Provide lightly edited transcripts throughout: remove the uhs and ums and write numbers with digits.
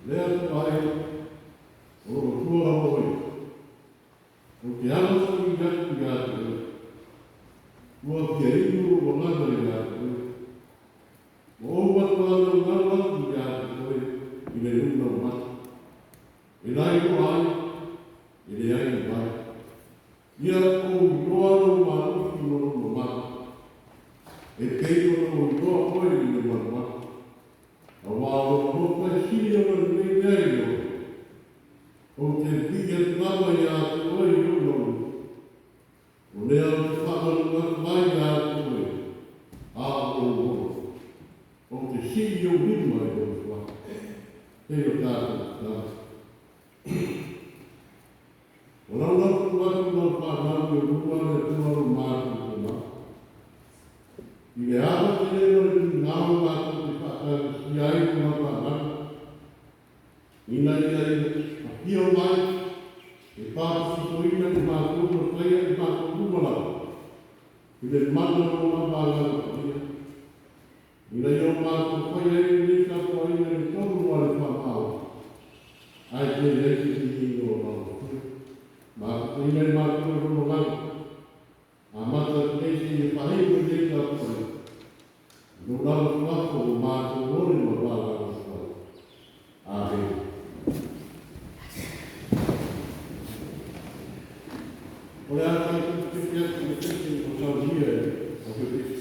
Lea tuai o lo matua lava oe. Ou te alofa atu ia te oe. Ua fia inu lou agaga ia te oe. Ua ou matua naunau atu ia te oe i le luna o mata. E laeloa ai, e leai ni vai. Ia ou iloa lou malosi ma lou mamalu. E pei ona ou iloa oe i le malumalu. Aua o lou alofa e sili ona lelei mea i le ola. Ou te pipii atu lava ia te oe i lou naunau. O lea ou te faamanuia atu ai ia te oe, a o ou ola. Ou te sii i ou lima i lou suafa. Seia o tatou tatalo. Ua laulau tuu atu lau fanau i ou luma le Atua lo matou Tumau. I le ava tele ma le finagalo matou te faatagisia ai lo lau fanau, ina ia afio mai e papasisoina i matou ma faia i matou luma lava i le mana o lona Agaga Paia, ina ia o matou faia ai lenei tapuaiga i le tonu ma le faamaoni, ae tele ai se viiga o lau Afioga. Mafutaina i matou e lona agaga, amata atu nei seia faaiu lenei tapuaiga, i lou lava suafa ua matou ole ma valaau atu ai. Amene. O le a tatou fefe atu i le session o saunia e Aupepesi.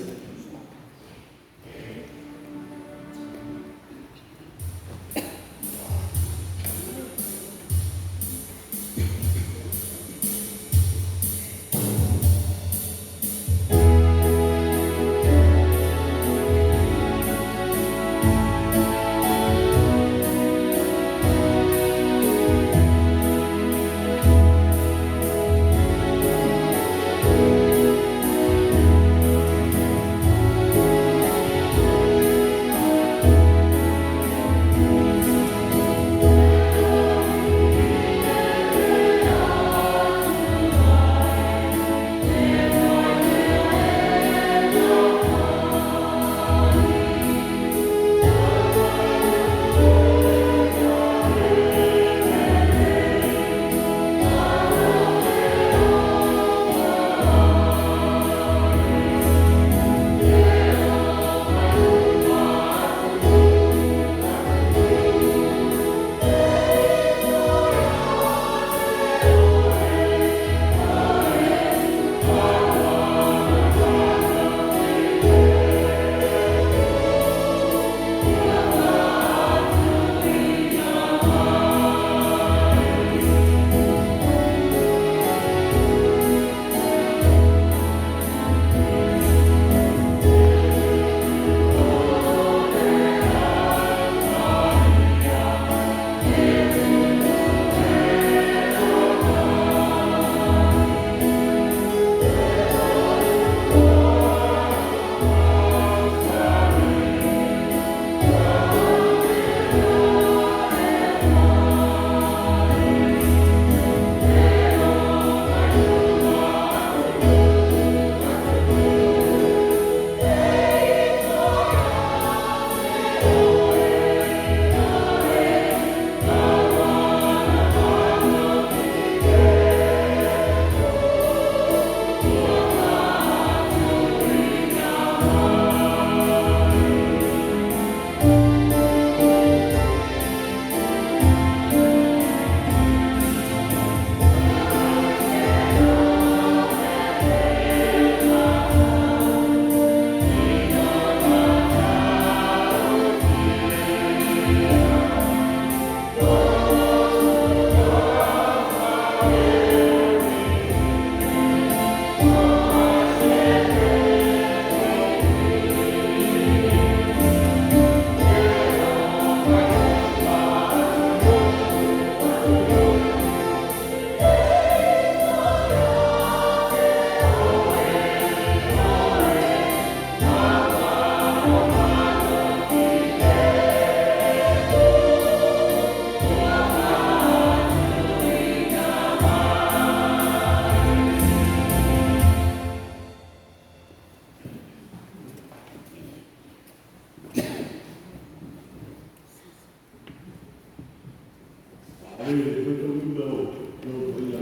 Nei e faitauina o lou paia.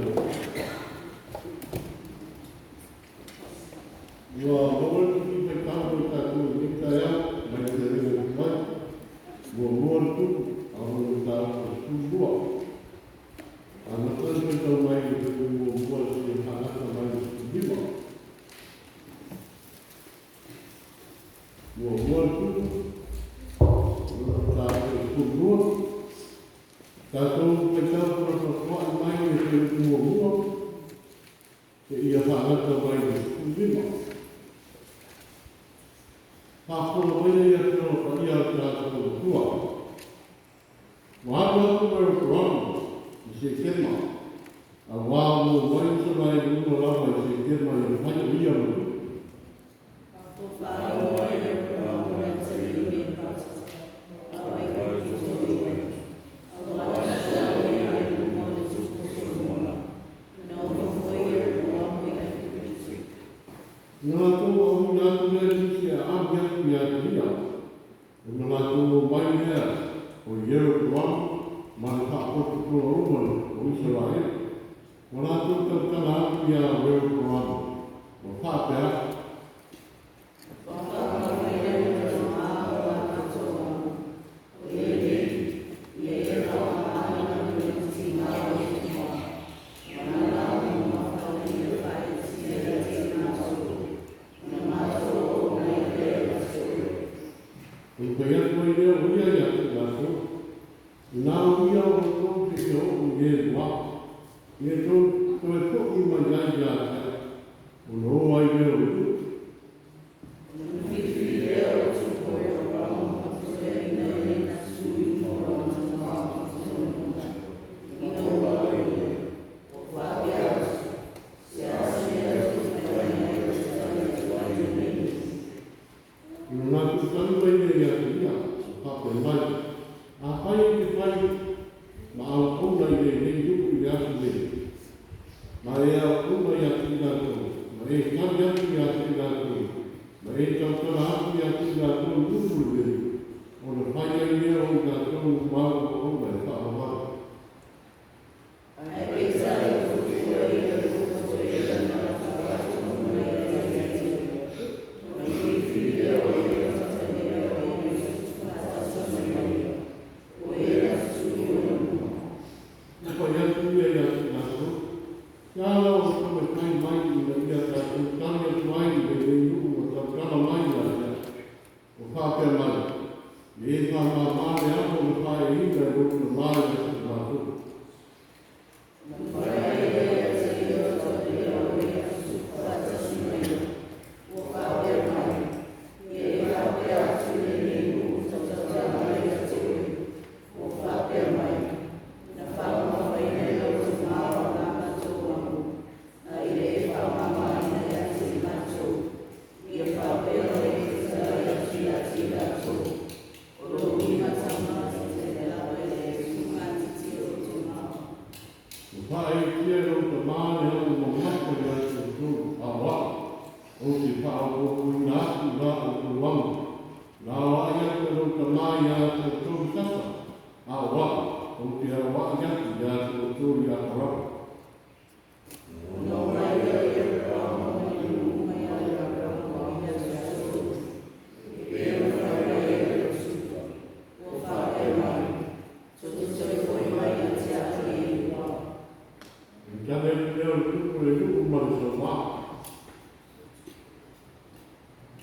Ua maua le tusi faitau mo i tatou i lenei taeao mai le Fetalaiga Tuai. Muamua le tupu, a o le mataupu 12. Amata le faitau mai le tupu muamua seia faagata mai le 15. Muamua le tupu, o le mataupu 12. Tatou faitau felafolafoai mai le fuaiupu muamua seia faagata mai le 15. Faafofoga maia i Afioga Paia o le tatou Atua. Ua alu atu Ieropoamu i Sekema, auā ua omai Isaraelu uma lava i Sekema ia fai o ia ma tupu. Na latou auina atu lea nisi e aami atu ia te ia, ona latou omai lea o Ieropoamu ma le faapotopotoga uma o Isaraelu. Ua latou tautala atu iā Ieropoamu, ua faapea atu. Ona fai atu ai lea o ia ia te i latou, Inā o ia o outou te fia oo i e lua, ia toe foi mai ai ia te au, ona o ai lea o le nuu. Ona latou tali mai lea ia te ia, o faapea mai, Afai e te fai ma auauna i lenei nuu i le aso nei, ma e auauna ia te i latou, ma e tali atu ia te i latou, ma e tautala atu ia te i latou i upu lelei, ona fai ai lea o i latou mau auauna e faavavau. Ua fai atu ia ia te i latou, Se a la outou e fai mai ina ia tatou tali atu ai i lenei nuu ua tautala mai ia te au, ua faapea mai, E le faamāmā le amo na faeaina e lou tamā ia te matou. Ua faaeaea e lou tamā le amo mamafa ia te outou, a o au, ou te faaopoopoina atu i la outou amo. Na aoai atu e lou tamā ia te outou i sasa, a o au, ou te aoai atu ia te outou i Aperama. Ona tali atu lea o le tupu i le nuu ma le sauvā.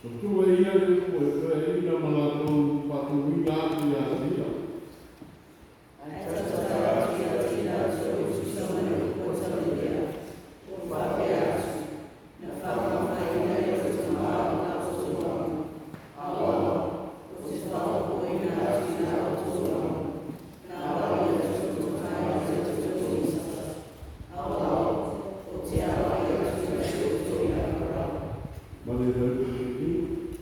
Ua tuu e ia le upu e toeaiina ma latou faatonuina atu ia te ia. Ma le fuaiupu 15.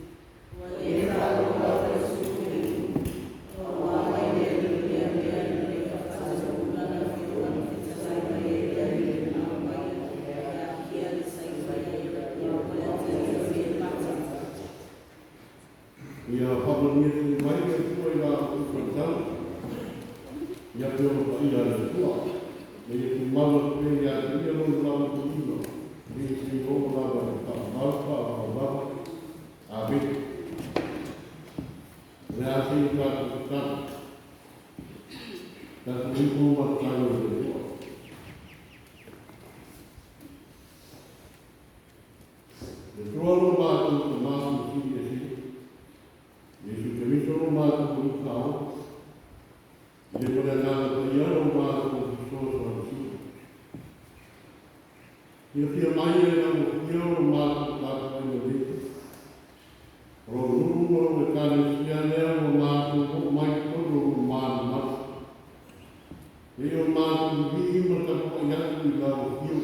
Ia Afioga Paia a le Atua, ina ia tumau atu pea ia te Ia Lona lagolagoina, ina ia seia oo lava i le faavavau faavavau lava. Amene. O le a seia tatou tatalo. Tatou ifo ma tatalo i le Atua. Le Atua lo matou Tama Silisili Ese, Iesu Keriso lo matou Alii Faaola, I le ma le Agaga Paia lo matou fesoasoani sili. Silafia mai e lau Afio lo matou tapuaiga nei, o lou nuu ma lou Ekalesia lea ua matou oo mai i totonu o lou malumalu. Pei o matou vivii ma tapuai atu i lau Afio,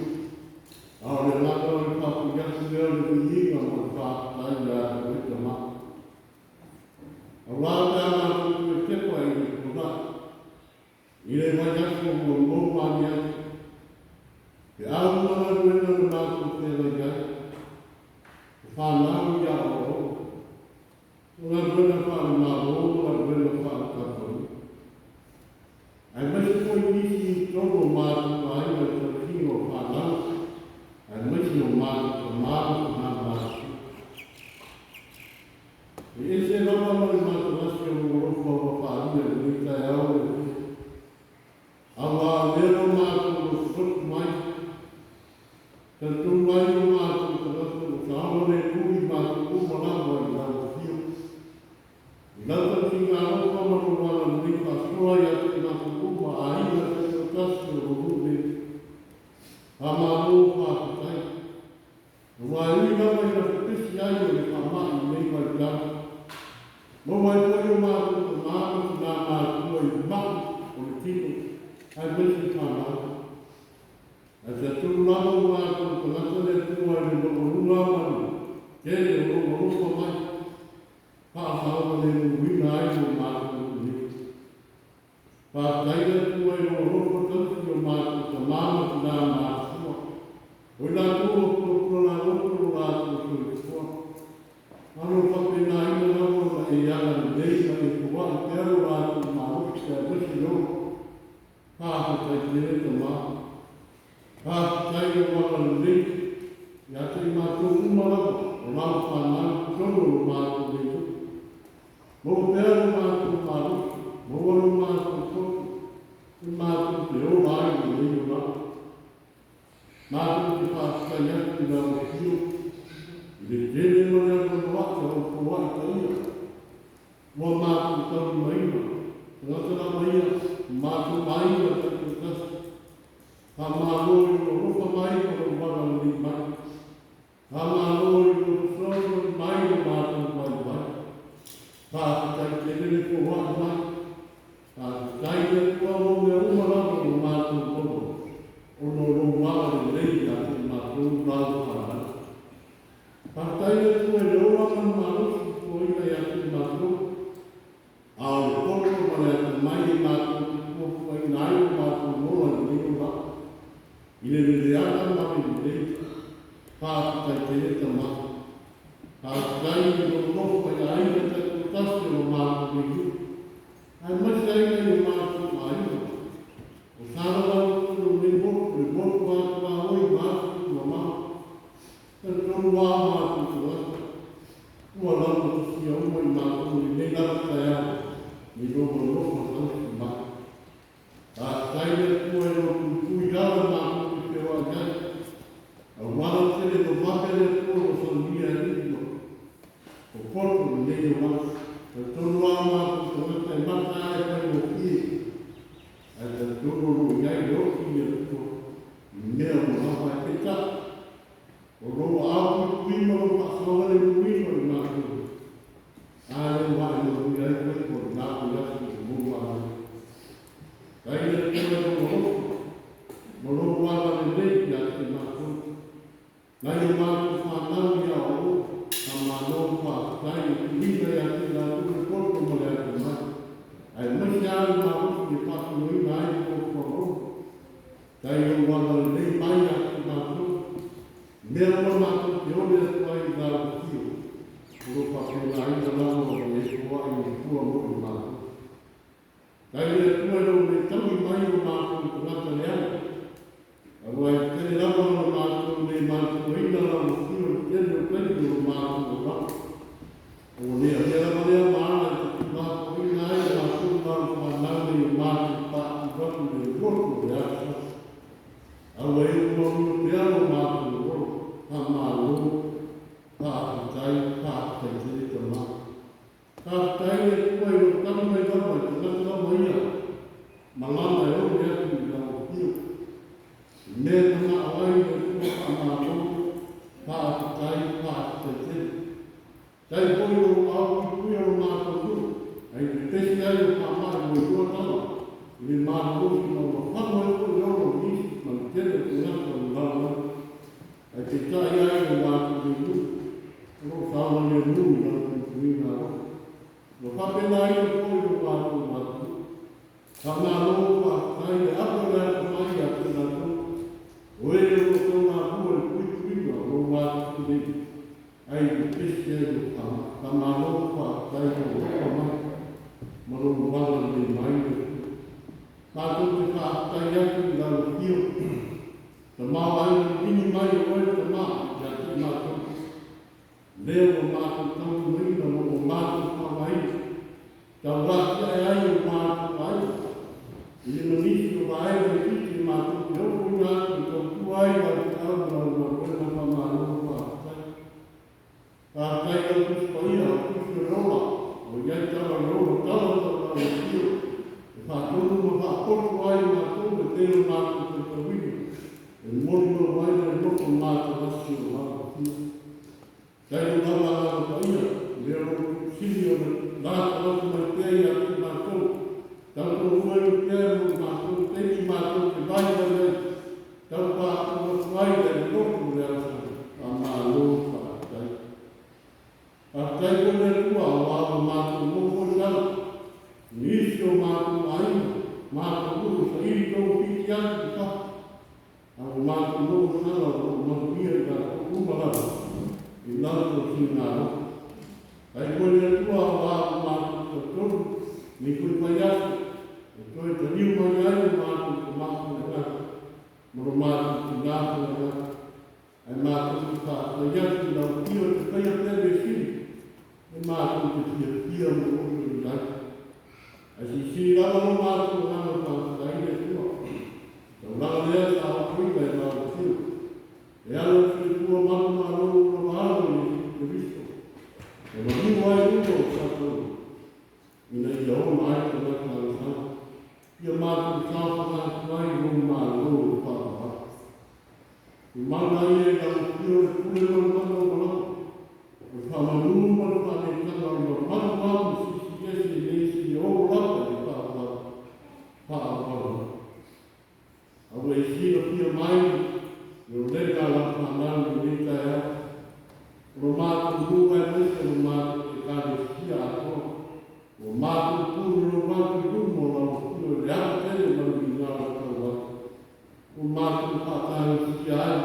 a o le agaga o le faafoi atu lea o le viiga ma le faafetai ia te oe Tama. Aua pe a matou toe tepa i le tuanai, i le vaiaso ua mou aniani, feau ma galuega na matou feagai ai, o fanau i aoaoga, o galuega faale-Malo ma galuega faale-kamupani, aemaise foi nisi i totonu o matou aiga i le tausiga o fanau, aemaise o matou tama ma tina matutua. E ese lava ma le matalasi o lou alofa ua faaalia i lenei taeao le Atua. Aua o lea ua matou nofonofo mai, talitonu ai o matou tagata ua saogalemu i matou uma lava i lau afio. I lau tausiga alofa ma lou agalelei faasoa ia te matou uma aiga taitoatasi o lou nuu nei. Faamalo faafetai. Aua e ui lava ina pepesi ai o le faamai i lenei vaitau, maua ai foi o matou tama ma tina matutua i ma'i o le tino aemaise fanau. Ae talitonu lava o matou tagata le Atua i le maualuga ma le tele o lou alofa mai, faasaogalemuina ai lo matou nuu nei. Faafetai le Atua i lou alofa tausi o matou tama ma tina matutua, o i latou ua pulapula lagoto lo latou soifua. Malo faapenaina lava ona e agalelei ma e foai pea lo latou malosi aemaise le ola. Faafetai tele Tama. Faafetai lou agalelei ia te i matou uma lava o lau fanau i totonu o lo matou nei nuu. Maua pea lo matou malosi, maua lo matou poto, e matou te ola ai i lenei olaga. Matou te faafetai atu i lau Afio i le tele ma le anoanoai o lau foai paia ua matou taulimaina, tagata lava ia, matou aiga taitoatasi. Faamalo i lou alofa mai ma lou agalelei mai. Faamalo i lou fesoasoani mai lo matou vaivai. Faafetai tele le foai mai. Faafetai le Atua mo mea uma lava ua matou maua, ona o lou agalelei ia te matou lau fanau. Faafetai le Atua i le ola ma le malosi i toaina ia te matou. A o le poto ma le atamai e matou te fuafuaina ai lo matou ola i lenei olaga, i le leleaga ma le lelei. Faafetai tele Tama. Faafetai i le nofonofo ai aiga taitoatasi o lo matou nei nuu, aemaise ai nai o matou aiga. O Salalau i totonu o lenei motu, o le motu atuaoi ma atunuu mamao. Talitonu lava matou tagata, ua laugatasia uma i matou i lenei lava taeao i lou alofa tausi mai. Faafetai le Atua i lou puipui lava matou te feoai ai. Auala tele vavave le Atua ua saunia e alii ma popoto lenei olaga. Talitonu lava matou tagata e mata lava e faigofie, ae talitonu o lo o i ai le oti i le Atua i mea ua lava ai. Peitai, o lou aao puipui ma lou faasaogalemuina o le matou a lea ua ae manuia ai faiva o lena vaiaso ua maua ai. Tai le Atua i lou alofa ma lou agalelei ia te matou. Nai o matou fanau i aoaoga, faamalo faafetai i tuuina ia te latou le poto ma le atamai, aemaise lava le malosi e faatinoina ai fuafuaga uma. Tai lou agalelei mai ia te matou, i mea uma matou te ole atu ai i lau afio, o lo o faapena lava ona e foai i le fua mo i matou. Tai le Atua i lou le taui oneone atu i lau afio. I mea e manao ai le Atua faamalo, faafetai, faafetai tele. Tai foi lou aao puipuia lo matou nuu, ai pepesi ai o faamai ua iloa lava i le malolosi ma ua fagu ai foi le ola o nisi ma le tele o tagata o le lalolagi. Ae peitai ai lo matou nei nuu, o lo o saogalemu i lau puipuiga alofa. Ua faapenaina foi lo matou atunuu. Faamalo, faafetai le apo o le atamai ia te latou, o e o lo o taulamua i le puipuiga o lo matou nei, ai pepesi ai o faamai. Faamalo, faafetai lou alofa mai ma lou agalelei mai le Atua. Matou te faafetai atu i lau afio, tamaoaiga mimini mai o oe Tama ia te matou. Lea ua matou taulimaina ma ua matou faaaogaina, tau atiae ai o matou aiga, i le ma nisi o vaega itiiti e matou te ofoina atu e tautua ai lau feau ma lau galuega. Faamalo, faafetai. Faafetai lau Tusi Paia, o Tusi o le Ola, o i ai tala o le ono tala tau lau afio, e faatonu ma faapoto ai matou e pei o matou faitauina, e molimau ai le nofo matalasi o lau afio. Tai lou lava Agaga Paia, lea o lou tuusili o le latalata mai pea ia te matou, tautoaluaina pea mo le matou taimi matou te vaivai ai, tau papu atu ai le loto o le alofai. Faamalo, faafetai. Faafetai foi le Atua aua ua matou nofo i tala, i nisi o matou aiga, matou nuu saili tou piti atu i fafo, a ua matou nofo tala o lo o manuia i latou uma lava i lau tausiga alofa. Tai foi le Atua aua ua matou talitonu nei foi vaiaso e toe taliu mai ai o matou tama faaleagaga ma lo matou tina faaleagaga, ae matou te faafetai atu i lau afio e te faia pea mea sili e matou te fiafia ma olioli ai. Ae silisili lava lo matou agaga faafetai le Atua i taulaga lea sa ofoina e lau afio e ala i le soifua manumalo o lona Alo Iesu Keriso, e maliu ai luga o tatou ina ia ola ai tagata alofai, ia matou saofaga atu ai i lou Malo e faavavau. Tumau laia i lau afio le pule manumanu o malama, o le faamanu ma le faaletaga o le malumalu ma silisiliese i le isi e ono lava i le faavavau faaauau mai. A ua e silafia mai le olega a lau fanau i lenei taeao, o lo matou nuu aemaise o lo matou Ekalesia atoa, ua matou pulolou atu i luma o lau afio i le ava tele ma le migao e tau atu. Ua matou faatagisia ai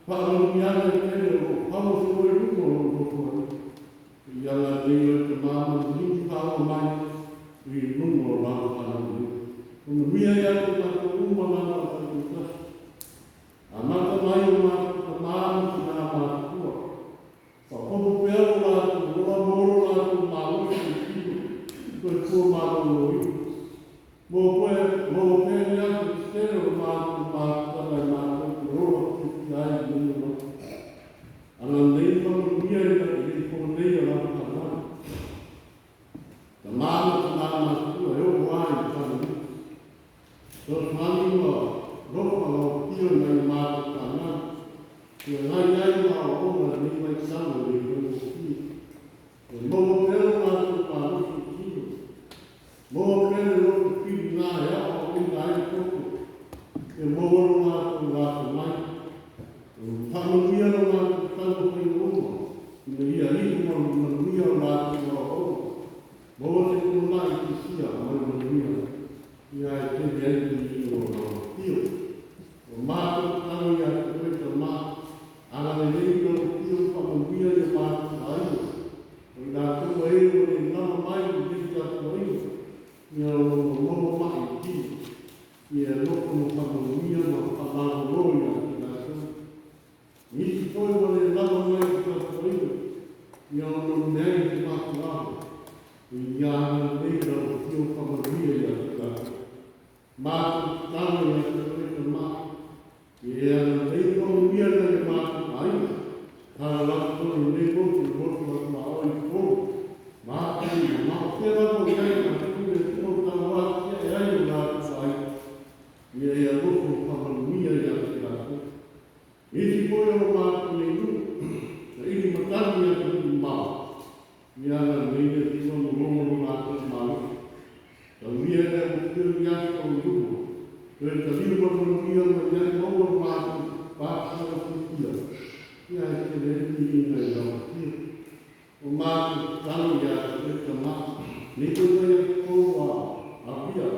faamanuiaga e tele o lo o fauosolo i luma o lou nofoalii. I agalelei oe Tama ma liligi faaoa mai i luga o lau fanau. Ua manuia ia te matou uma lana o taitoatasi. Amata mai o matou tama ma tina matutua. Faaopoopo pea lo latou ola mo lo latou malosi i tino soifua maloloina. Mo koe, maua pea ni aso tetele o lo matou mafutaga e matou te ola fiafia ai i lenei olaga. Agalelei ma manuia ina i le ifoga nei a lau fanau. Tama ma tina matutua e oo lava i le falemai. Fesoasoani ma alofa lau afio i nai o matou fanau, feagai ai ma aoaoga i lenei vaitau e le faigofie. E maua pea lo latou malosi i tino, maua pea le loto filiga e aoaoina ai le toto, ia maua lo latou atamai, faamanuia lo latou taumafaiga uma, ina ia iu ma le manuia o latou aoaoga, maua se lumanai fiafia ma le manuia, ia ae tele ai le viiga o lau afio. Ua matou tatalo ia te oe Tama, agalelei lau afio faamanuia i o matou aiga, o i latou e ua le lava mai i lenei tapuaiga, ia o lo o maua mai i tino, ia e alofa ma faamanuia ma faamalolo ia te latou. Nisi foi ua le lava mai i le tapuaiga, ia ona leai se mafuaaga, ia agalelei lau afio faamanuia ia te latou. Matou tatalo ia te oe Tama, ia e agalelei faamanuia nai o matou aiga, halalata tonu i lenei motu, le motu o Tuaoi i Upolu, ma Apia ma ma o fea lava o i ai matou le Atua o tauatiae ai o latou aiga. Toe taliu ma le manuia ma i ai maua le matou papasalafifia, ia e tele ai le viiga i lau Afio. O matou tatalo ia te oe Tama, nei toe fai atu tou a avia,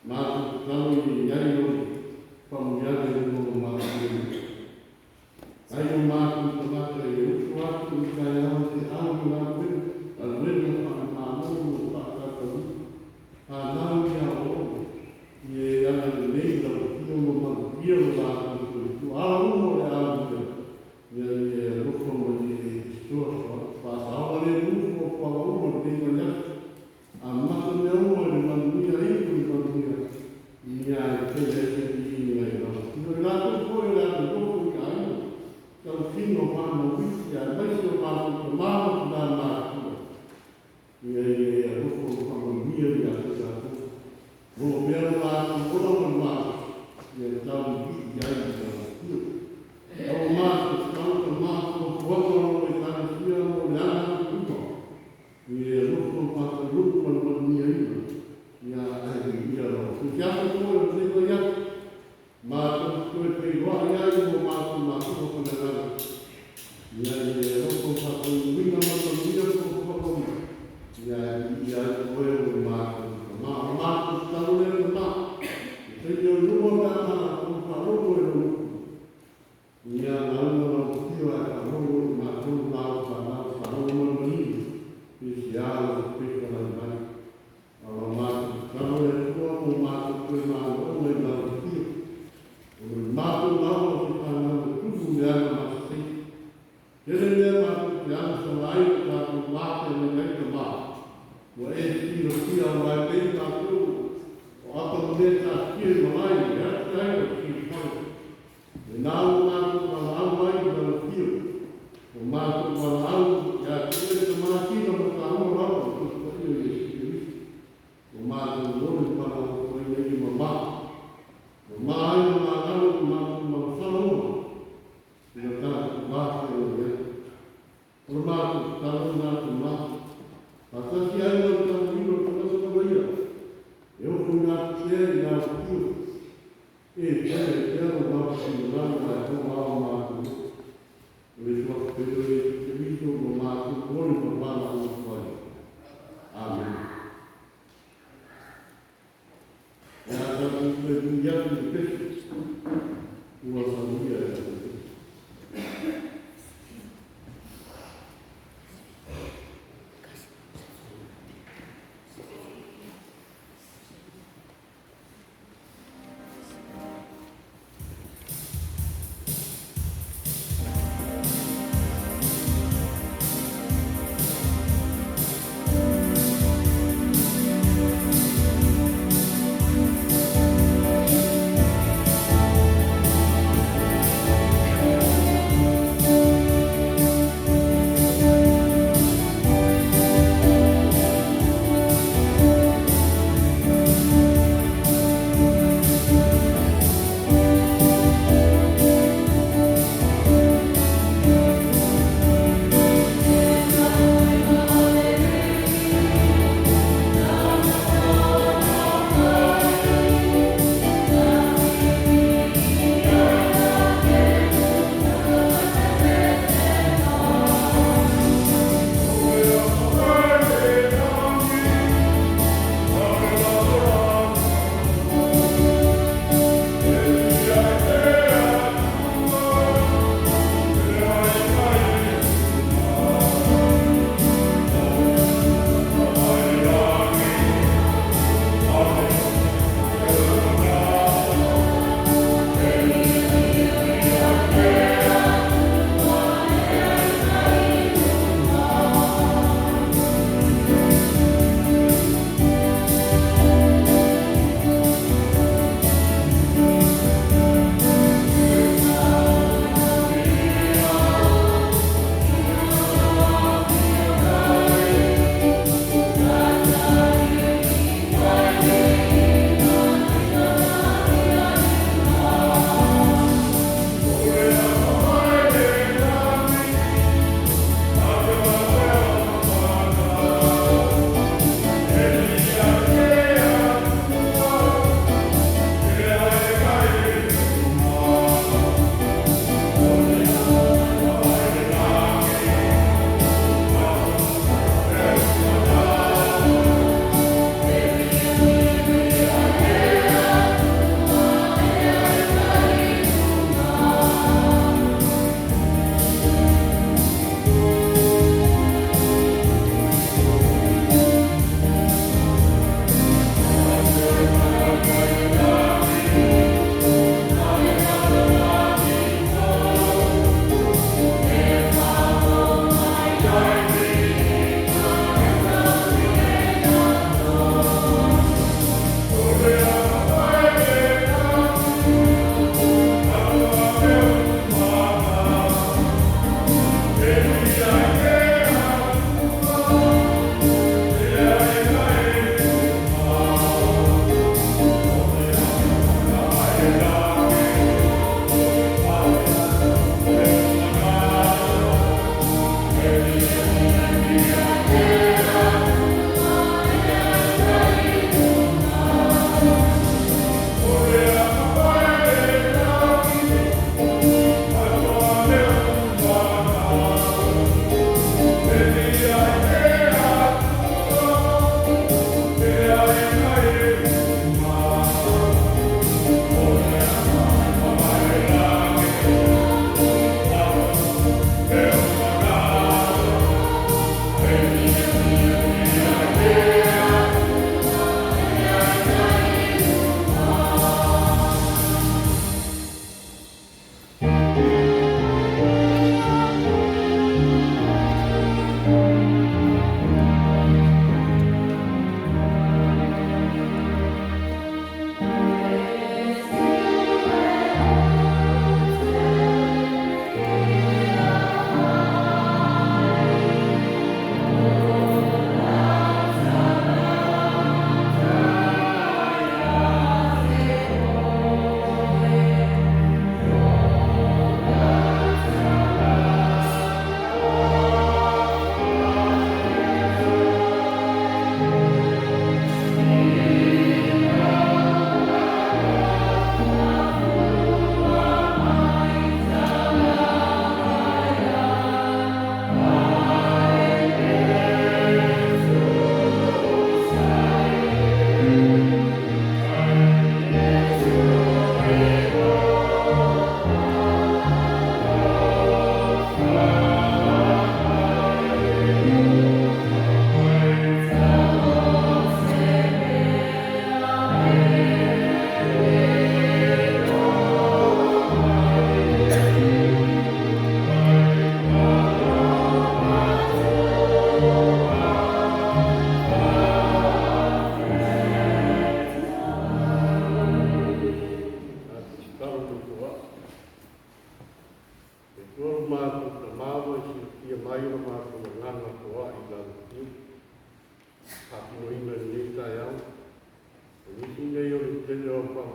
matou tatalo ia i ai lau faamanuiaga i luga o matou nei. Ai o matou tagata e usu atu i taeao i te au i galuega, galuega faale-Malo ma faatautaia, fanau i aoaoga, ia e agalelei lau Afio ma malutia lo latou soifua. Ala uma o le a aluia, ia ia e alofa ma ia e fesoasoani. Faasaogalemu fuafuaga uma i lenei vaiaso. Amata mea uma i le manuia, iu i le manuia, ia e tele ai se viiga i lau Afio. I latou foi o le a nonofo i aiga, tausino fanau isi, aemaise o matou tama ma tina matutua, ia ia e alofa ma faamanuia ia te tatou. Maua pea lo latou ola ma le malosi, ia e taulivii ai i lau Afio. Lau matou tatalo Tama, fuafuaga o lau Ekalesia mo le aga atu i luma, ia e alofa ma faataunuu ma le manuiaina, ia ae viia lau Afio. Se aso foi o lenei vaiaso, matou te toe feiloai ai ma matou matua faaleagaga, ia ia e alofa ma faataunuuina ma le manuia fuafuaga uma, ia ae viia ai oe o le matou Tama. O le matou tatalo lea Tama, e taimi o i luma pe a matou faalogo i lou upu, ia lauga lau Afio ae faalogo i matou ma au fanau, faalogo ma le manino, pe se a lau fetalai mai. A o la matou tatalo le Atua mo matou toe manaoga i lau Afio. O le matou lava o se fanau e tupu i le aga masasei. Tele mea matou te agasala ai lo tatou va feagai ai Tama. Ua e silafia aua e pei tatou o apa ma mea taatia i malae i le ati ai o le silafale. Lena ua matou valaau ai i lau Afio. O matou valaau ia te oe Tama sina ma taua lava i Tusi Paia o Iesu Keriso. O matou lole ma valaau atu ai nei i mama. Mama ai ma magalo i matou malasala uma i lo tatou va feagai ai. O le matou tatalo lena Tama, faatasi ai ma le taulilo o le tagata pagaia, e ofoina atu pea i lau Afio, e fai ai pea lo matou finagalo ae hoʻāo matou loto. O le suafa pele o Iesu Keriso ua matou lole ma valaau atu ai. Amene. O le a tatou toe ui atu i le pese ua saunia e lau Afioga.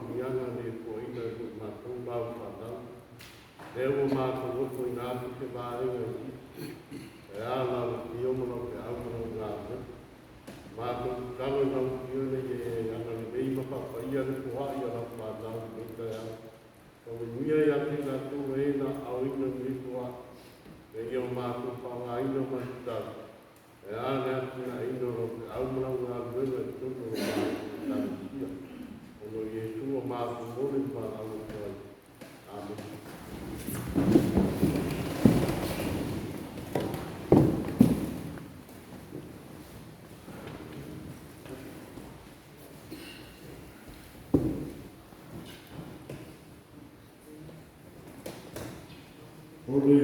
faamanuiaga le puaina i foi matou lau fanau. Lea ua matou ofoina atu se vaega itiiti, e a lau afio ma lau feau ma lau galuega. Matou tatalo i lau afio ina ia e agalelei ma faapaia le foai a lau fanau i lenei taeao. Faamanuia ia te i latou e na aoina lenei foai, ina ia o matou faaaogaina ma le tatau, e a le atinaeina o lau feau ma lau galuega i totonu o lo matou Ekalesia. Ona o Iesu ua matou momoli le valaau atu ai. Amene. O le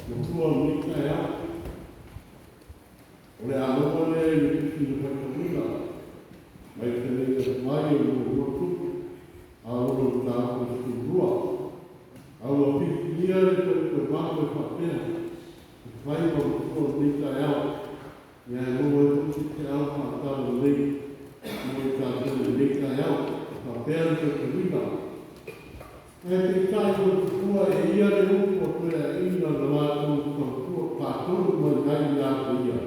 matua o lenei taeao, o le a maua lea i le tusi na faitauina mai le fetalaiga mai o le muamua tupu a ono mataupu e 12. A ua filifilia le Toetuevao e faapea e fai ma matua o lenei taeao, ia e maua ai foi se feau faatatau lelei mo i tatou i lenei taeao. E faapea le faitauina. Ae peitai o le tupua e ia le upu o toeaiina na latou tautua patonu mai ai ia te ia,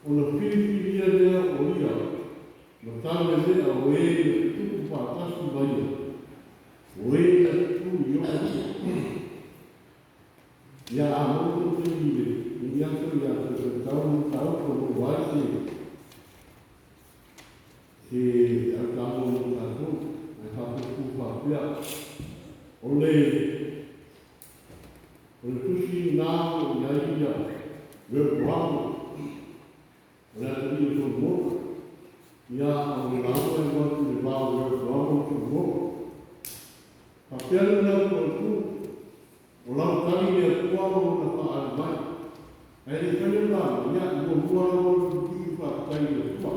ona filifilia lea o ia ma taulemea o e na tutupu faatasi ma ia, o e na tutu i ona tua. Ia a maua foi taimi i lenei aso ia toe faitau le mataupu e maua ai se autaua mo tatou, ae faapuupuu faapea, o le tusi lena o i ai ia Rehoboamu, o le atalii o Solomona. Ia, o le lauga e atu i le va o Rehoboamu ma Solomona. Faapea le manatu o le tu, o lau tali i le Atua ma lona faaali mai. Ae le i faia le lauga, ia, e muamua lava ona pipii faafetai i le Atua.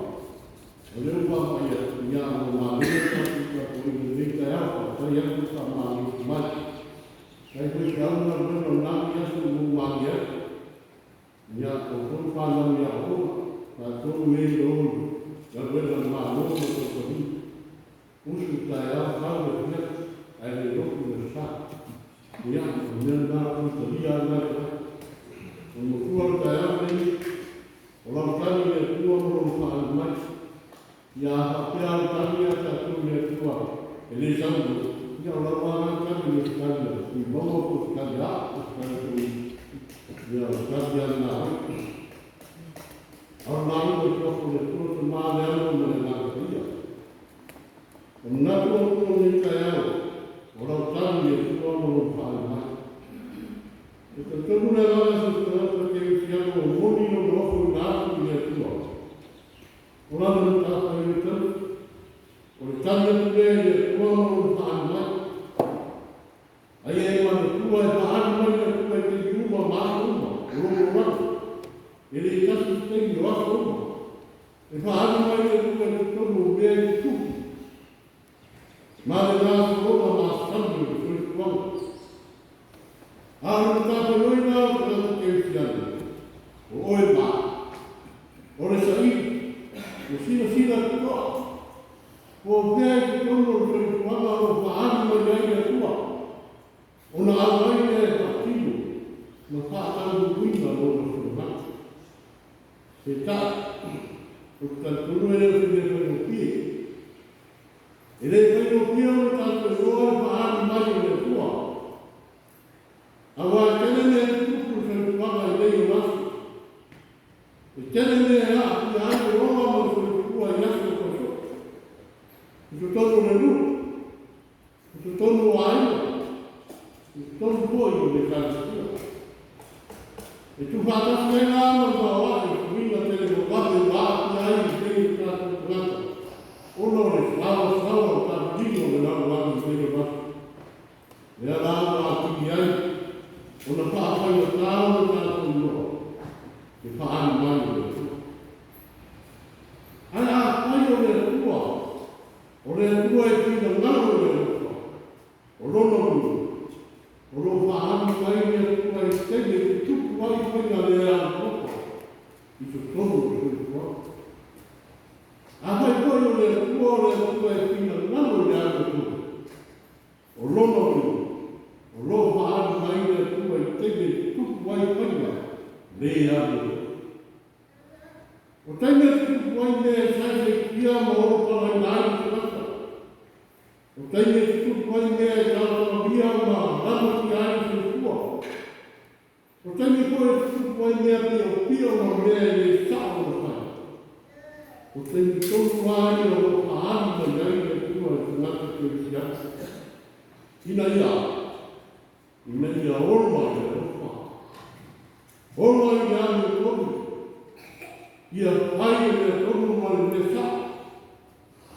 O lea ua vaavaai atu, ia, ua malie le tatou tapuaiga i lenei taeao, faafetai atu le faamalosi mai. Faafetai foi i feau ma galuega o lena aso ua ou malie ai. Ia, o outou fanau i aoaoga, tatou e o i galuega a le Malo ma kamupani. Usu taeao sau le afiafi, ae le lotu le sa. Ia, o le mea lena o talia lena le tagata. O le matua o le taeao lenei, o lau tali i le Atua ma lona faaali mai. Ia, a faapea au tali ia tatou i le Atua e le sau mai, ia o lau lava lena tali e le o se tali a Tuimaua po o se tali a au po o se tali a Toeaina. Ia, o se tali lava lena foi. A o le malu i suafa o le Atua, Tama, le Alo ma le Agaga Paia. O manatu o tua i lenei taeao, o lau tali i le Atua ma lou faaali mai. E talitonu le agaga so o se tagata kerisiano o moni lona ofoina atu i le Atua. O lana matafaioi tausi, o le tali atu lea i le Atua ma lona faaali mai. Aia e manatua e faaali mai le Atua i taimi uma ma aso uma o lou olaga. E le tasi se taimi o aso uma. E faaali mai le Atua i totonu o mea e tutupu ma le gasologa masani o le soifuaga. A o le matafaioi lena o tagata kerisiano, o oe ma au, o le saili, ua silasila totoa. Po o fea i totonu o le soifuaga o lo o faaali mai ai le Atua, ona auai lea e faatino ma faataunuuina lona finagalo. Peitai, ou te talitonu e le o se mea faigofie. E le faigofie ona tatou iloa le faaali mai o le Atua, aua e tele mea e tutupu i le soifuaga i nei ona aso. E tele mea e aafia ai le ola ma le soifua i aso tau I totonu o le nuu, i totonu o aiga, i totonu foi o le Ekalesia. E tuufaatasi ai la ma le vaoa'i o suiga televavave ua aafia ai lenei o tatou tagata ona o le saoasaoa o tavililo o le lalolagi i nei ona aso. Lea la ua atili ai ona faafaigata ona tatou iloa le faaali mai o le Atua. Ae afai o le Atua, o le Atua e finagalo i le alofa, o lona uiga, o lo o faaali mai le Atua i se taimi e tutupu ai faiga le alolofa i totonu o le soifuaga. Afai foi o le Atua o le O lona uiga, o lo o faaali mai le Atua i taimi e tutupu ai faiga le amiotonu. O taimi e tutupu ai mea e saisaitia ma olopalaina ai le tagata. O taimi e tutupu ai mea e taotaomia ma lamatia ai le soifua. O taimi foi e tutupu ai mea piopio ma mea e le sao ona fai. O taimi tonu lava ia o lo o faaali mai ai le Atua i le tagata kerisiano, ina ia a? Ina ia ola i le alofa, ola i le amiotonu, ia fai le mea tonu ma le mea sao,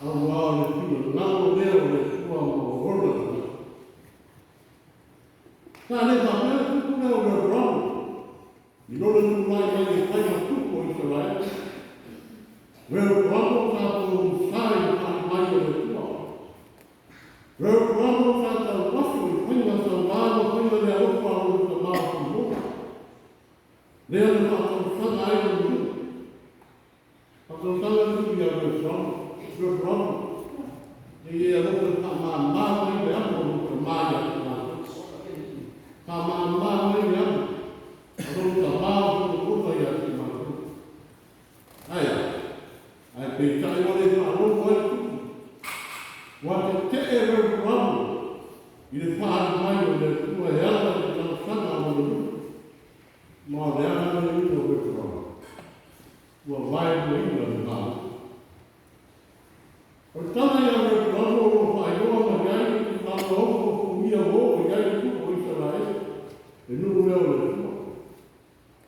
auā o le finagalo lea o le Atua mo ona tagata. Sa le faapea le tupu lea o Rehoboamo i lona tulai mai e fai ma tupu o Isaraele. Rehoboamo sa pogisa i le faaali mai o le Atua. Rehoboamo sa tauaso i faiga saua ma faiga le alofa a lona tama o Solomona, lea na faatausaga ai lona nuu. Faatausaga le nuu ia Rehoboamo, Rehoboamo, e i e alofa e faamama mai le amo o lou tama ia te matou. Faamama mai le amo a lou tama o Solomona ia te matou. Ae a? Ae peitai ua le faalogo ai le tupu. Ua tetee Rehoboamo i le faaali mai o le Atua e ala i le talosaga a lona nuu. Ma o le a le iuga o Rehoboamo? Ua vaeluaina le Malo. O le tala ia Rehoboamo o lo o faailoa mai ai le tulaga ofuofugia ua oo i ai le tupu o Isaraele, le nuu lea o le Atua,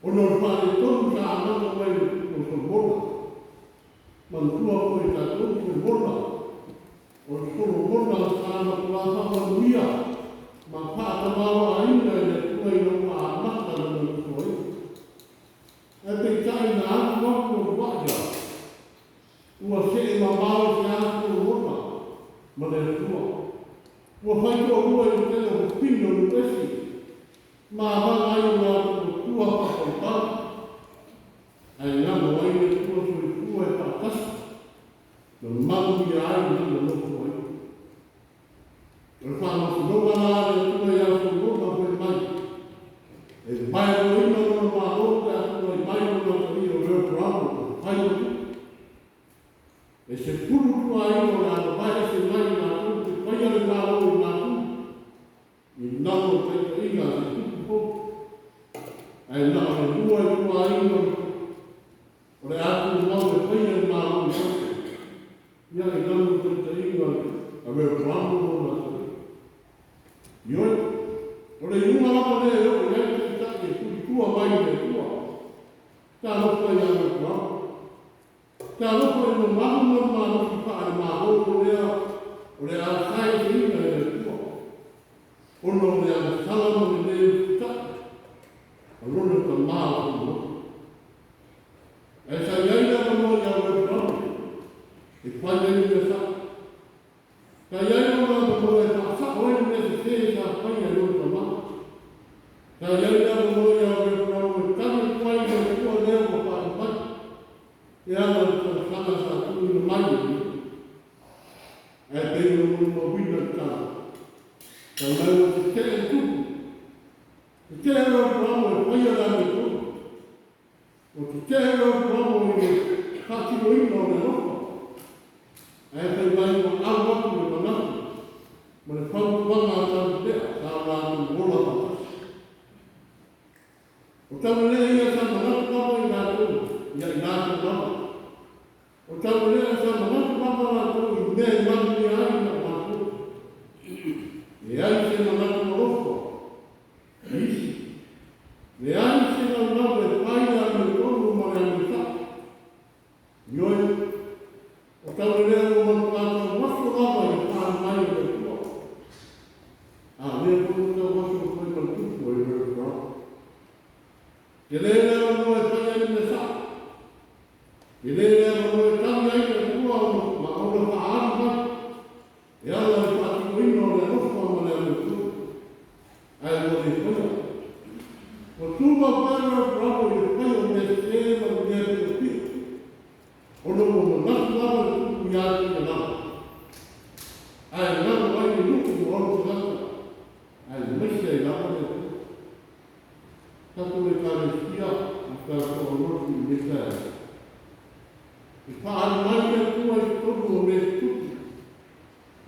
ona o le faaletonu sa amata mai i le tupu o Solomona. Manatua foi e tatou Solomona, o le Solomona sa matua faamanuia ma faatamaoaiga e le Atua ina ua amata lana nofoaiga. Ae peitai na alu atu o luaʻi a, ua see mamao i se a Solomona ma le Atua. Ua fai toalua i le tele o fafine o nuu ese, ma avaga ai o latou matua faapaupau. Ae galo ai le Atua soifua e faatasi, na manuia ai lana nofoaiga. O le faamasinoga la a le Atua ia Solomona fai mai, e vaeluaina lona malo pe a tulai mai lona atalii o Rehoboamo e fai ma tupu. E 10 ituaiga o le a mavae ese mai i latou te faia le malo i matou i lalo o taitaiga a se tupu fou. Ae na o le 2 ituaiga o le a tumau e faia le malo i matou. Ia i lalo o taitaiga a Rehoboamo ma lona atalii. Ioe, o le iuga lava lea e oo i ai le taitai e tulitua mai i le Atua. Talofa ia Rehoboamo. Talofa i le mamalu ma le malosi faale-Malo lea o le a saeseina e le Atua, ona o le agasala ma le lē usitai a lona tama o Solomona. Ae sa i ai le avanoa ia Rehoboamo e fai ai le mea sao. Sa i ai lona avanoa e faasao ai le mea sese sa faia e lona tama. Sa i ai le avanoa ia Rehoboamo e tali atu ai i le Atua lea ua faaali mai e ala i le talosaga sa tuuina mai e ia. Ae pei ona molimauina le tala, fai mai ua tetee le tupu, tetee Rehoboamo e faia le amiotonu. Ua tetee Rehoboamo i le faatinoina o le alofa, ae fai mai ua au atu le manatu ma le fautuaga a Taulepea sa o latou ola faatasi. O Taulelea ia sa manatu lava i latou, ia i latou lava. O Taulelea sa manatu lava latou i mea e manuia ai na o latou. Leai se manatu alofa i isi. Leai se naunau e fai le amiotonu ma le amiosao. Ioe, o Taulelea ua matua tauaso lava i le faaali mai o le Atua. A o lea foi ua tauaso atu ai ma le tupu e Rev. Brown.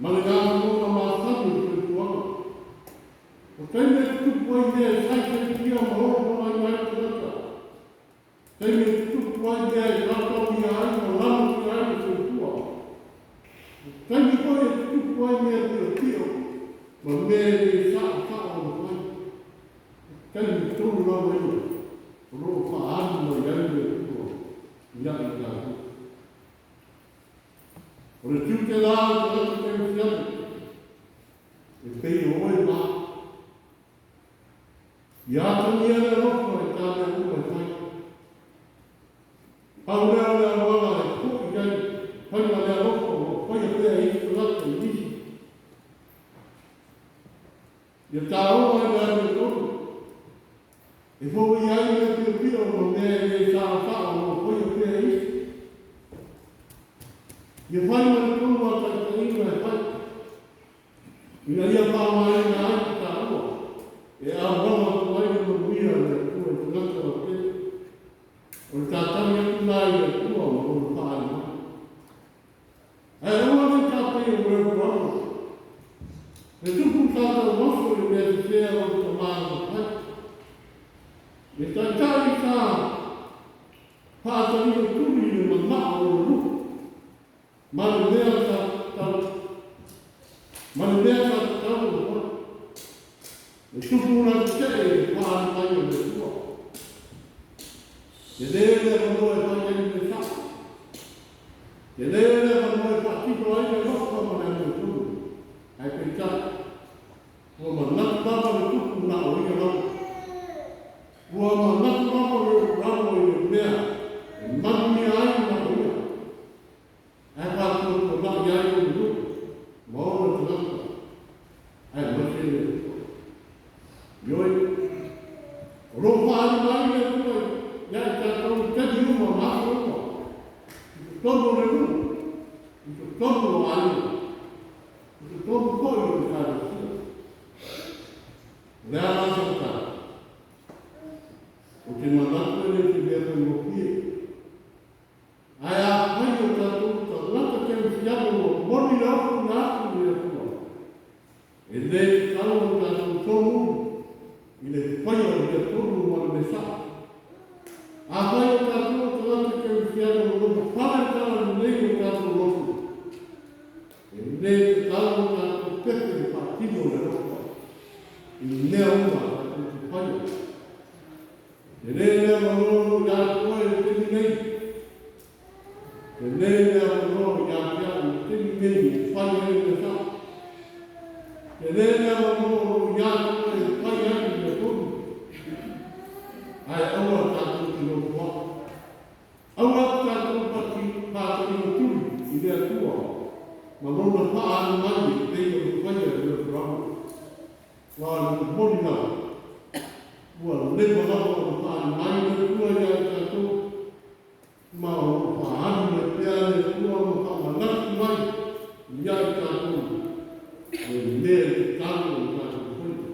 Ma le gasologa masani o le soifuaga. O taimi e tutupu ai mea e saisaitia ma olopogaina ai le tagata. Taimi e tutupu ai mea e taotaomia ai ma lamatia ai le soifua. O taimi foi e tutupu ai mea piopio ma mea e le saosao ona fai. O taimi tonu lava ia o lo o faaalu mai ai le Atua ia i tatou. O le tiute la o le tagata kerisiano e pei o oe ma au. Ia atagia le alofa i tā mea uma e fai. Pau lea o le auala e fo'i ai faiga le alofa o lo o faia pea e isi tagata i nisi. Ia taoga i le amiotonu e fo'i ai mea piopio ma mea e le saosao o lo o faia pea e isi. Ia fai ma le tonu a taitaiga e fai, ina ia faaaogaina ai le taua e auala atu ai le manuia a le Atua i tagata lautele. O le tatali atu la i le Atua ma Lona faaali mai. Ae aua ne i tapaia o Rehoboama. E tupu le tataumaso i le mea sese a lona tama na fai. Le taitai sa faatalino tuli i le manao o le nuu ma le mea sa tatau ma le mea sa tatau ona fai. E tupu la tetee i le faaali mai o le Atua. Tele le avanoa e fai ai le mea sao. Tele le avanoa e faatino ai le alofa ma le amiotonu. Ae peitai, ua manatu lava le tupu na o ia lava. Ua manatu lava le ramo i le mea e manuia ai na o ia. Ae faatuatuanai ai ona nuu ma ona tagata, aemaise le Atua. Ioe, o lo o faaali mai le Atua ia i tatou i taimi uma ma aso uma, i totonu o le nuu, i totonu o aiga, i totonu foi o Ekalesia. O le a la sau tala? Ou te manatu e le o se mea faigofie. Ae afai o tatou tagata kerisiano ua moni le ofu na atu i le Atua, e le tatau ona tatou solomuli i le faia o le mea tonu ma le mea sao. Afai o tatou o tagata kerisiano ua lotofale le talalelei o tatou loto, e le tatau ona tatou pepe e faatino le alofa i mea uma tatou te faia. E le le avanoa o ia te oe i le taimi nei. E le le avanoa o ia te au i le taimi nei e fai ai le mea sao. E le le avanoa o ia te oe e fai ai le mea tonu. Ae aua tatou te nofoaʻi. Aua tatou pati pātaʻi tuli i le Atua ma Lona faaali mai e pei ona faia e Rehoboama. Ua moni lava, ua leva lava ona faaali mai le Atua ia i tatou, ma o lo o faaali mai pea le Atua ma faamanatu mai ia i tatou le mea e tatau ona tatou faia.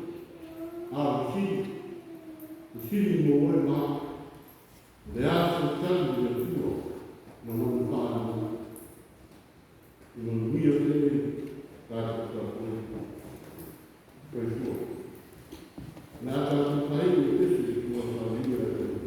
A o le sili, le sili mo oe ma au, o le a se tali i le Atua ma Lona faaali mai. I manuia tele tatou tapuaiga. Soifua. O le a tatou faaii le pese ua faalia e le Atua.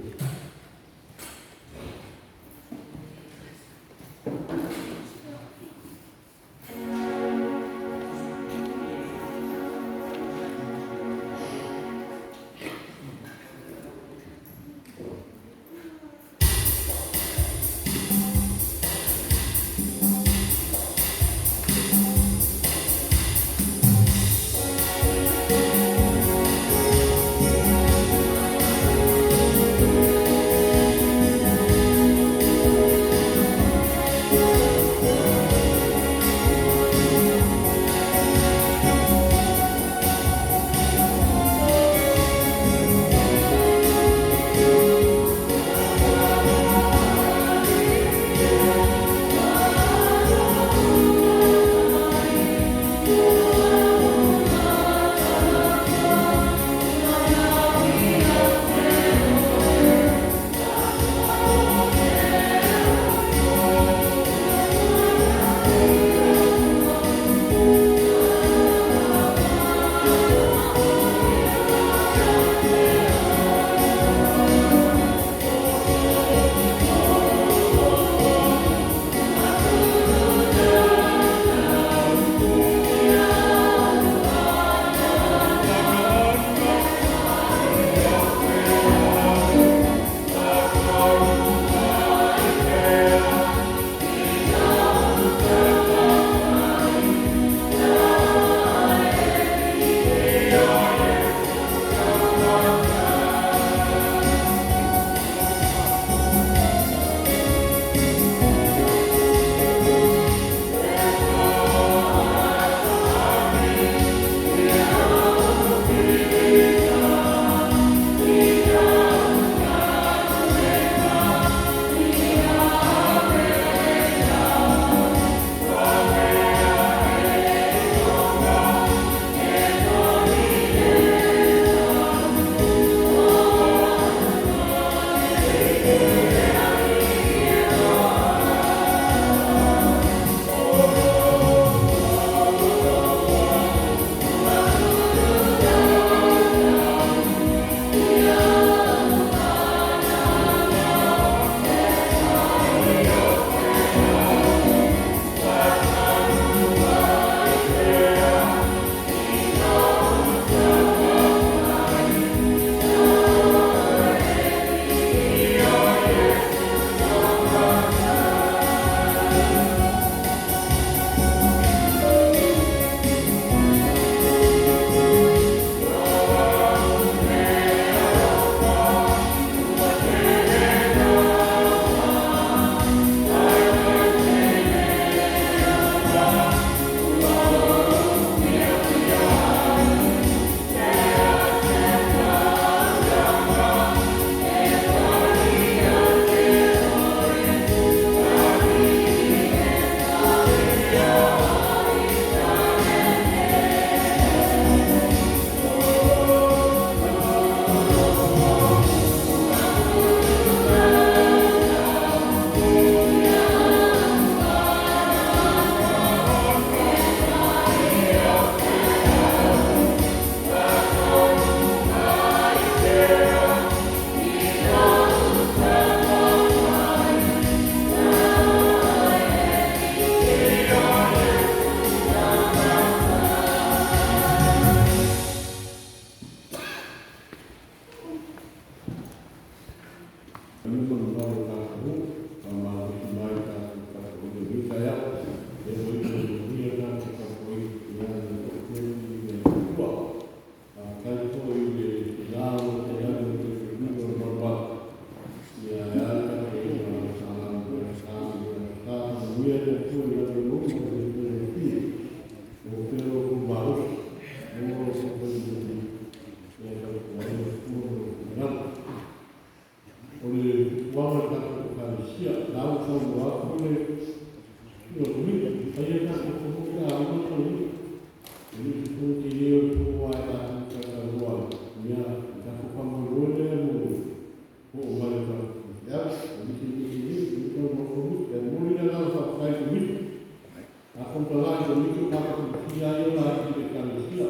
tu ka ko fia ia la ki le kalesia.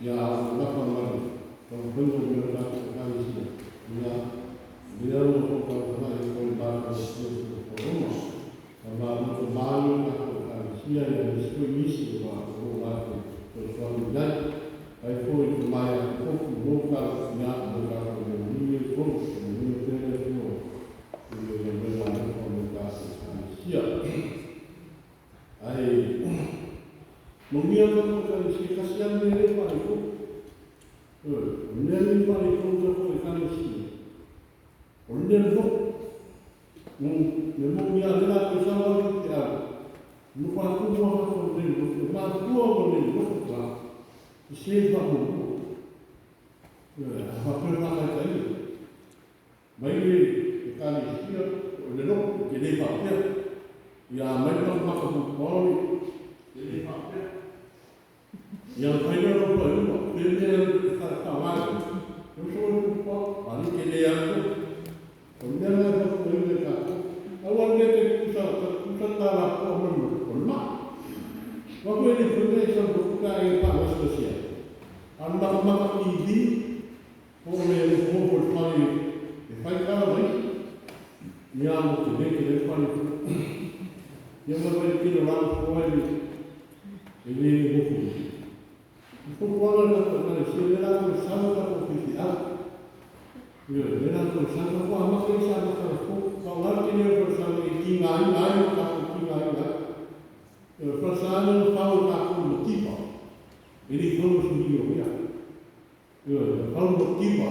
Ia o la pa mai. Ko ko mo la ko kalesia. Ia ia o ko ka ka i ko ba ko ko ko ma. Ma ma ko ma la ko kalesia ia ni sui misi wa ko la ko ko so ni dai. Ai foi ko mai ko ko mo ka ia mo ka ko ni ko ni te le ko. Ni le le la ko mo ka kalesia. Ai Momia ka ko ka si ka si ame le pa ko. Ne le pa ko ko ko ka le si. O ne lo. Ne momia le la ko sa wa ki a. No pa ko mo ha ko ne lo ko ma ko ko ne lo ko ka. Se pa mo. A pa pe pa ka kai. Mai le ka le si o le lo ke le pa pe. Ia mai pa pa ko ko le le pa pe. Ia faina ro pa uma, pe me ka ka mai. Eu sou o pa, ali ke le aku. O me la ko ko le ka. Awa le ke kusa kusa ta la ko mo o ma. Wa ko le ko le sa ko ka e pa o se sia. An ma ma i di o le le ko ko fa i e fai ka la ia mo te le ke le fa ni. Ia mo le ke lo la ko ai e le mo ko. Ko ko la ko ka le se le la ko sa ko ko fi a. Ia le la ko sa ko ma ke sa ko ko ka la ke le ko sa le ki ngai ngai ka ko ki ngai ngai. E fa sa le fa o ka ko mo tipa. E le ko so ni o ia. Ia fa mo tipa.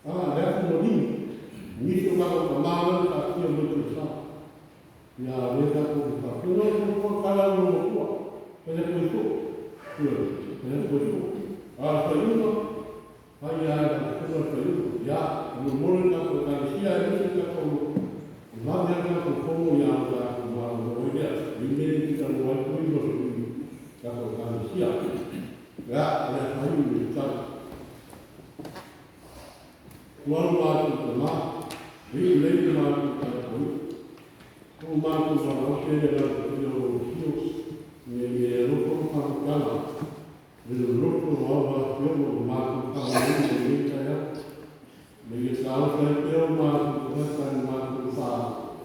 Ah, le ko mo ni. Ni so ka ko ma la ka ki mo ti sa. Ia le ka ko ka ko no ko ka la mo ko. E le ko so. Ia le ko so. A fa yu ai ai ka ko fa yu. Ia mo mo ka ko ka sia e ka ko ma me ka ko ko ia ka ko ma mo ia. Ni me ki ka mo ko ni mo ka ko ka sia. Ia le fa yu ta. Kualu mātou te mā, i lei mātou te koi. Ko mātou wā o tēne rā te pia o hio, me me roto o whakatala, me le roto o au wā pia o mātou whakatala me le taia, me le tāo whai pia o mātou te whakatala mātou whā,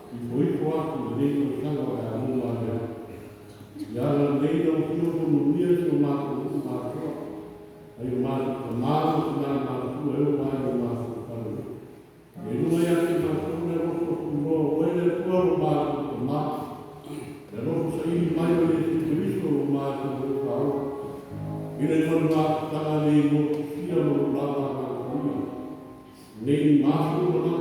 i koi koa ku le nei o tanga o a mō mā. Ia la nei o hio o nuia si o mātou o mātua, ai o mātou te mātou te nā mātou e o mai o mātou. E runga ia ki mātou le roto ku roa o ele kua ro mātou te mā. Le roto sa ihi mai o le si Kristo ro mātou o kāo. I le manu ngā tanga nei mō te whia mō lava ngā kuia. Nei mātou o nā